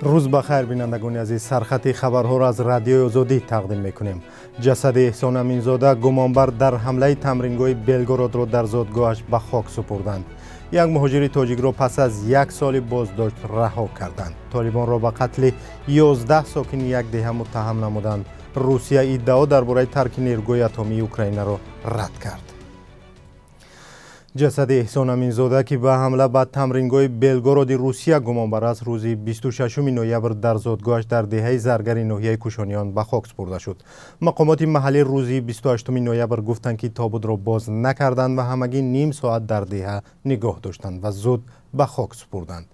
Рӯз ба хайр, бинандагони азиз. Сархати хабарҳоро аз Радиои Озодӣ тақдим мекунем. Ҷасади Эҳсон Аминзода, гумонбар дар ҳамлаи тамрингоҳи Белгородро, дар зодгоҳаш ба хок супурданд. Як муҳоҷири тоҷикро пас аз як соли боздошт раҳо карданд. Толибонро ба қатли 11 сокини як деҳа муттаҳам намуданд. Русия иддао дар бораи тарки нерӯгоҳи атомии Украинаро рад кард. Ҷасади Эҳсон Аминзода, ки ба ҳамла ба тамрингоҳи Белгороди Русия гумонбар аст, рӯзи 26 ноябр дар зодгоҳаш дар деҳаи Заргари ноҳияи Кӯшониён ба хок супурда шуд. Мақомоти маҳаллӣ рӯзи 28 ноябр гуфтанд, ки тобутро боз накарданд ва ҳамагӣ ним соат дар деҳа нигоҳ доштанд ва зуд ба хок супурданд.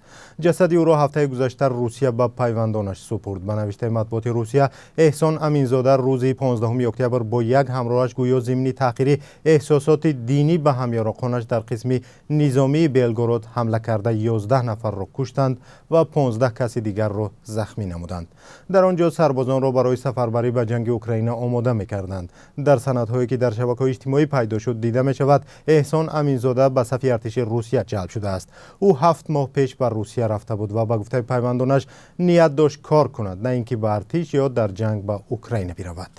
Ҷасади ӯро ҳафтаи гузашта Русия ба пайвандонаш супурд. Ба навиштаи матбуоти Русия, Эҳсон Аминзода рӯзи 15 октябр бо як ҳамроҳаш гӯё зимни таҳқири эҳсосоти динӣ ба ҳамёроқонаш дар қисми низомии Белгород ҳамла карда, 11 нафарро куштанд ва 15 каси дигарро захмӣ намуданд. Дар он ҷо сарбозонро барои сафарбарӣ ба ҷанги Украина омода мекарданд. Дар санадҳое, ки дар шабакаҳои иҷтимоӣ пайдо шуд, дида мешавад, Эҳсон Аминзода ба сафи артиши Русия ҷалб шудааст. Ӯ 7 моҳ пеш ба Русия рафта буд ва, ба гуфтаи пайвандонаш, ният дошт кор кунад, на ин ки ба артиш ё дар ҷанг ба Украина биравад.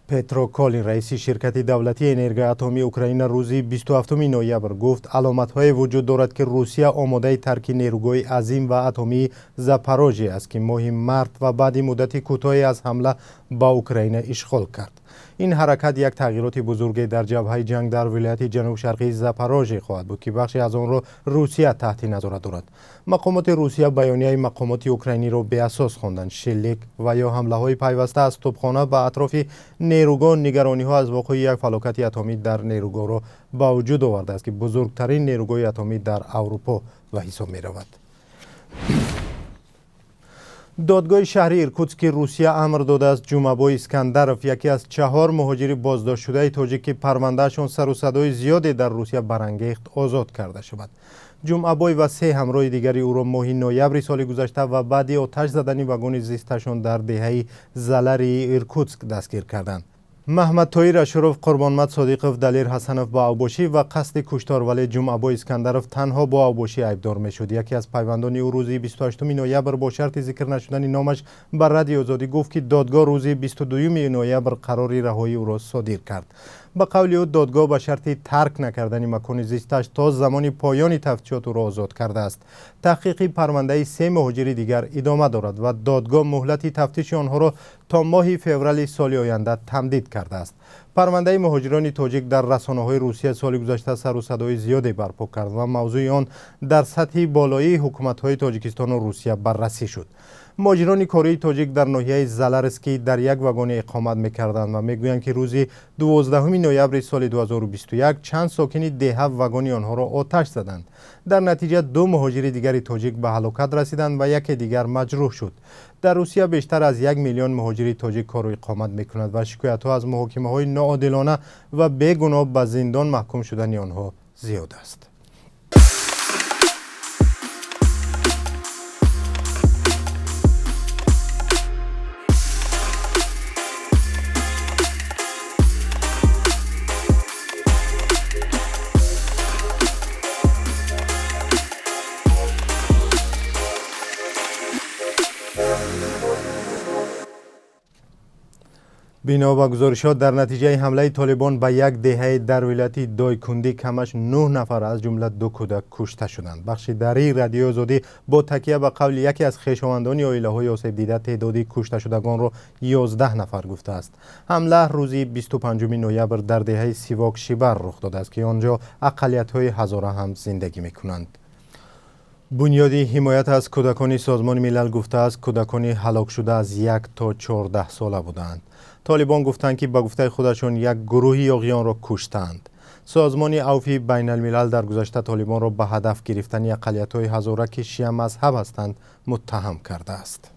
Петро Колин, раиси ширкати давлатии энергияи атомии Украина, рӯзи 27 ноябр гуфт, аломатҳое вуҷуд дорад, ки Русия омодаи тарки нерӯгоҳи азим ва атомии Запорожье аст, ки моҳи март ва баъди муддати кӯтоҳе аз ҳамла ба Украина ишғол кард. Ин ҳаракат як тағйироти бузурге дар ҷабҳаи ҷанг дар вилояти ҷанубшарқии Запорожье хоҳад буд, ки бахше аз онро Русия таҳти назорат дорад. Мақомоти Русия баёнияи мақомоти украиниро беасос хонданд. Шелик ва ё ҳамлаҳои пайваста аз тӯбхона ба атрофи нерӯгоҳ нигарониҳо аз воқӯи як фалокати атомӣ дар нерӯгоҳро ба вуҷуд овардааст, ки бузургтарин нерӯгоҳи атомӣ дар Аврупо ба ҳисоб меравад. Додгоҳи шаҳри Иркутски Русия амр додааст, Ҷумъабой Искандаров, яке аз чаҳор муҳоҷири боздоштшудаи тоҷик, ки парвандаашон сару садои зиёде дар Русия барангехт, озод карда шавад. Ҷумъабой ва се ҳамроҳи дигари ӯро моҳи ноябри соли гузашта ва баъди оташ задани вагони зисташон дар деҳаи Залари Иркутск дастгир карданд. Маҳмадтоир Ашуров, Қурбонмад Содиқов, Далер Ҳасанов ба авбошӣ ва қасди куштор, вале Ҷумъабой Искандаров танҳо бо авбошӣ айбдор мешуд. Яке аз пайвандони ӯ рӯзи 28 ноябр бо шарти зикр нашудани номаш ба Радиои Озодӣ гуфт, ки додгоҳ рӯзи 22 ноябр қарори раҳоии ӯро содир кард. Ба қавли ӯ, додгоҳ ба шарти тарк накардани макони зисташ то замони поёни тафтишот ӯро озод кардааст. Таҳқиқи парвандаи се муҳоҷири дигар идома дорад ва додгоҳ муҳлати тафтиши онҳоро то моҳи феврали соли оянда тамдид кардааст. Парвандаи муҳоҷирони тоҷик дар расонаҳои Русия соли гузашта сару садои зиёде барпо кард ва мавзӯи он дар сатҳи болоии ҳукуматҳои Тоҷикистону Русия баррасӣ шуд. Муҳоҷирони кории тоҷик дар ноҳияи Заларский дар як вагоне иқомат мекарданд ва мегӯянд, ки рӯзи 12 ноябри соли 2021 чанд сокини деҳа вагони онҳоро оташ заданд. Дар натиҷа ду муҳоҷири дигари тоҷик ба ҳалокат расиданд ва яке дигар маҷрӯҳ шуд. Дар Русия бештар аз 1 миллион муҳоҷири тоҷик кору иқомат мекунад ва шикоятҳо аз муҳокимаҳои ноодилона ва бегуноҳ ба зиндон маҳкум шудани онҳо зиёд аст. Бино ба гузоришот, дар натиҷаи ҳамлаи Толибон ба як деҳаи дар вилояти Дойкундӣ камаш нӯҳ нафар, аз ҷумла ду кӯдак, кушта шуданд. Бахши дарии Радиои Озодӣ бо такя ба қавли яке аз хешовандони оилаҳои осебдида теъдоди кушташудагонро 11 нафар гуфтааст. Ҳамла рӯзи 25 ноябр дар деҳаи Сивок Шибар рух додааст, ки он ҷо ақаллиятҳои ҳазора ҳам зиндагӣ мекунанд. Бунёди ҳимоят аз кӯдакони Созмони Милал гуфтааст, кӯдакони ҳалокшуда аз 1 то 14 сола буданд. Толибон гуфтанд, ки ба гуфтаи худашон як гурӯҳи ёғиёнро куштаанд. Созмони Авфи Байналмилал дар гузашта Толибонро ба ҳадаф гирифтани ақаллиятҳои ҳазора, ки шиамазҳаб ҳастанд, муттаҳам кардааст.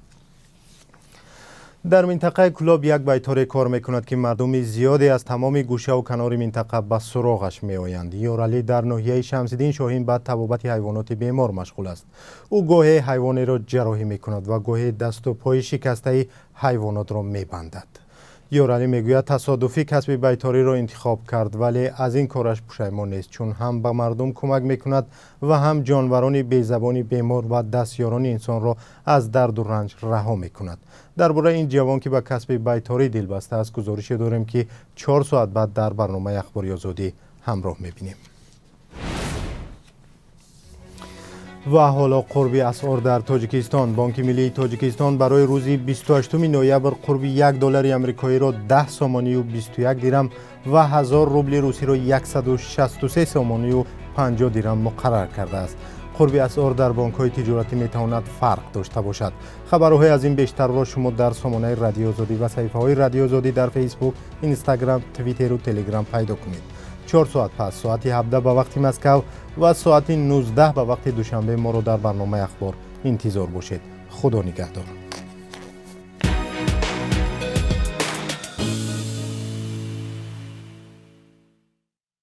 Дар минтақаи Кӯлоб як байторе кор мекунад, ки мардуми зиёде аз тамоми гӯшаву канори минтақа ба суроғаш меоянд. Ёралӣ дар ноҳияи Шамсиддин Шоҳин ба табобати ҳайвоноти бемор машғул аст. Ӯ гоҳе ҳайвонеро ҷарроҳӣ мекунад ва гоҳе дасту пои шикастаи ҳайвонотро мебандад. Ёралӣ мегӯяд, тасодуфӣ касби байториро интихоб кард, вале аз ин кораш пушаймон нест, чун ҳам ба мардум кӯмак мекунад ва ҳам ҷонварони безабони бемор ва дастёрони инсонро аз дарду ранҷ раҳо мекунад. Дар бораи ин ҷавон, ки ба касби байторӣ дилбаста аст, гузорише дорем, ки 4 соат баъд дар барномаи Ахбори Озодӣ ҳамроҳ мебинем. Ва ҳоло қурби асъор дар Тоҷикистон. Бонки миллии Тоҷикистон барои рӯзи 28 ноябр қурби 1 доллари амрикоиро 10 сомонию 21 дирам ва 1000 рубли русиро 163 сомонию 50 дирам муқаррар кардааст. Қурби асъор дар бонкҳои тиҷоратӣ метавонад фарқ дошта бошад. Хабарҳои аз ин бештарро шумо дар сомонаи Радиои Озодӣ ва саҳифаҳои Радиои Озодӣ дар Фейсбук, Инстаграм, Твиттеру Телеграм пайдо кунед. 4 соат пас, соати 17 ба вақти Москав ва соати 19 ба вақти Душанбе, моро дар барномаи Ахбор интизор бошед. Худо нигаҳдор.